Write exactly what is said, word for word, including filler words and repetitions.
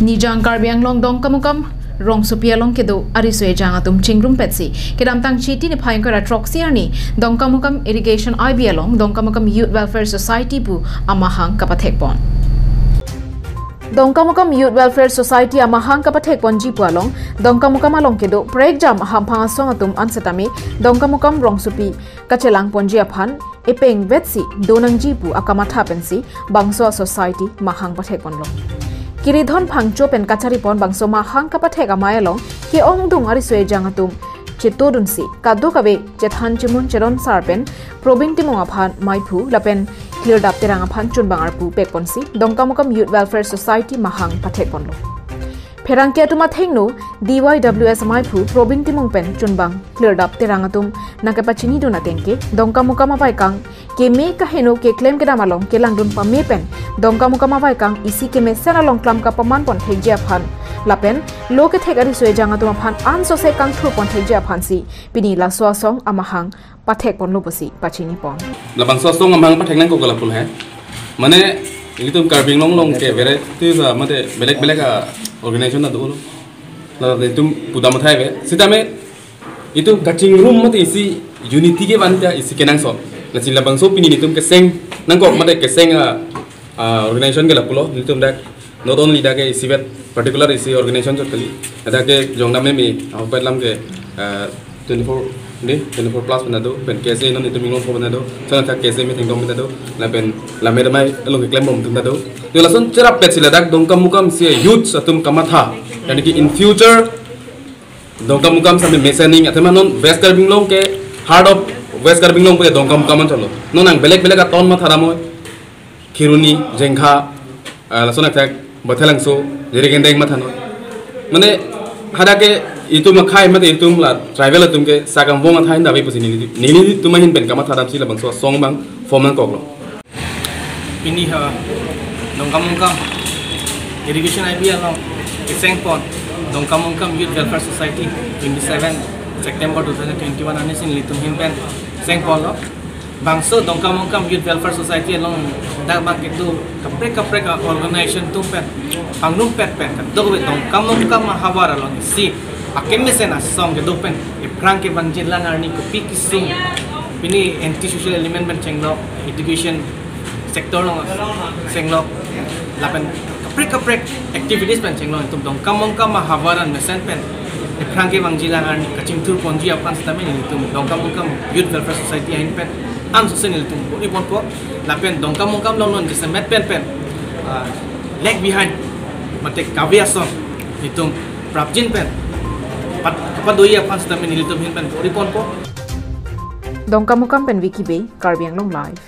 Nijang Karbi Anglong Dongkamukam rongsopi along kedo ariso ejang atum chingrum petsi kedamtang Chiti niphai ingkoi ra throksi arni Dongkamukam Irrigation I B along Dongkamukam Youth Welfare Society pu amahang kapathekpon. Dongkamukam Youth Welfare Society amahang kapathekponji pu along Dongkamukam along kedo prekjam hamphang asong atum an setame Dongkamukam rongsopi kachelangponji aphan epeng vetsi donangji pu akamatha pensi bangso society mahang pathekponlo. Kiridhon phangcho pen kacharipon bangso mahang kapathek amei along ke-ongdung ariso ejang atum chetodunsi kadokave chethan chemun cheron sar pen Probin Timung aphan maiphu lapen Klirdap Terang aphan chunbang arpu pekponsi Dongkamukam Youth Welfare Society mahang pathekponlo. Pherangke atum athengno D Y W S maiphu Probin Timung pen chunbang Klirdap Terang atum nangkepachinidun ateng ke Dongkamukam avaikang keme kaheno keklem kedam along kelangdun pame pen Dongkamukam avaikang isi kemesen along klam kapamanpon thekji aphan lapen lo kethek ariso ejang atum aphan ansose kangthurpon thekji aphansi pini laso asong amahang pathekponlo pusi pachinipon. Labangso asong amahang pathek nangkok lapu lahai. Mane ilitum Karbi Anglong along ke variety sa mate belek belek a organization na dolo. La itum pudam athai ve. Sitame itum kachingrum mate isi unity kevan ta isi kenangsot. Lasi labangso pini itum keseng nangkok mate keseng a, a organization ke lapulo itum dak not only dak ke isi vet particular isi organization chot kali. Dak ke jongdam me mi ahok pet lam ke, ah, twenty-four ni twenty-four plus pen do pen K S A non itum inglong pho pen do. Sana tha K S A meeting dong pen do. Lapen lammet amei along keklem bom tum do. Yo lason cherap petsi ladak Dongkamukam si youths atum kamatha. Yani ki in future Dongkamukam sami mesening athema non West Karbi Anglong ke heart of West Karbi Anglong pu Dongkamukam an cholo. Non ang belek belek aton matha damoi. Kheroni, Jengkha, ah, lason athak, Bathalangso, Jirikindeng matha non. Mane hadak ke itum akhei mate itum la tribal atum ke sakam bong athai nave pusi neli nelitum ahin pen kamatha damsi labangso asong abang form nangkoklo. Pini ha Dongkamukam Irrigation I B along kesengpon Dongkamukam Youth Welfare Society twenty-seven September two thousand twenty-one arni si nelitum ahin pen sengponlo. Bangso Dongkamukam Youth Welfare Society along dak bang kedo kaprek kaprek a organization atum pen pangrum pet pen kadokave Dongkamukam ahavar along isi akemesen asong kedo pen ephrang kevangjilang arni kopi kesung pini anti social element pen chenglok, education sector along chenglok, lapen kaprek kaprek activities pen chenglok itum Dongkamukam ahavar an mesen pen ephrang kevangjilang arni kachingthurponji aphan sitame nelitum Dongkamukam Youth Welfare Society ahin pen ansose nelitum bor-iponpo lapen Dongkamukam along non jasemet pen pen, ah, lag behind mate kave asong itum prapjin pen pat kapadoji aphan sitame nelitum ahin pen bor-iponpo. Dongkamukam pen Vicky Bey, Karbi Anglong Live.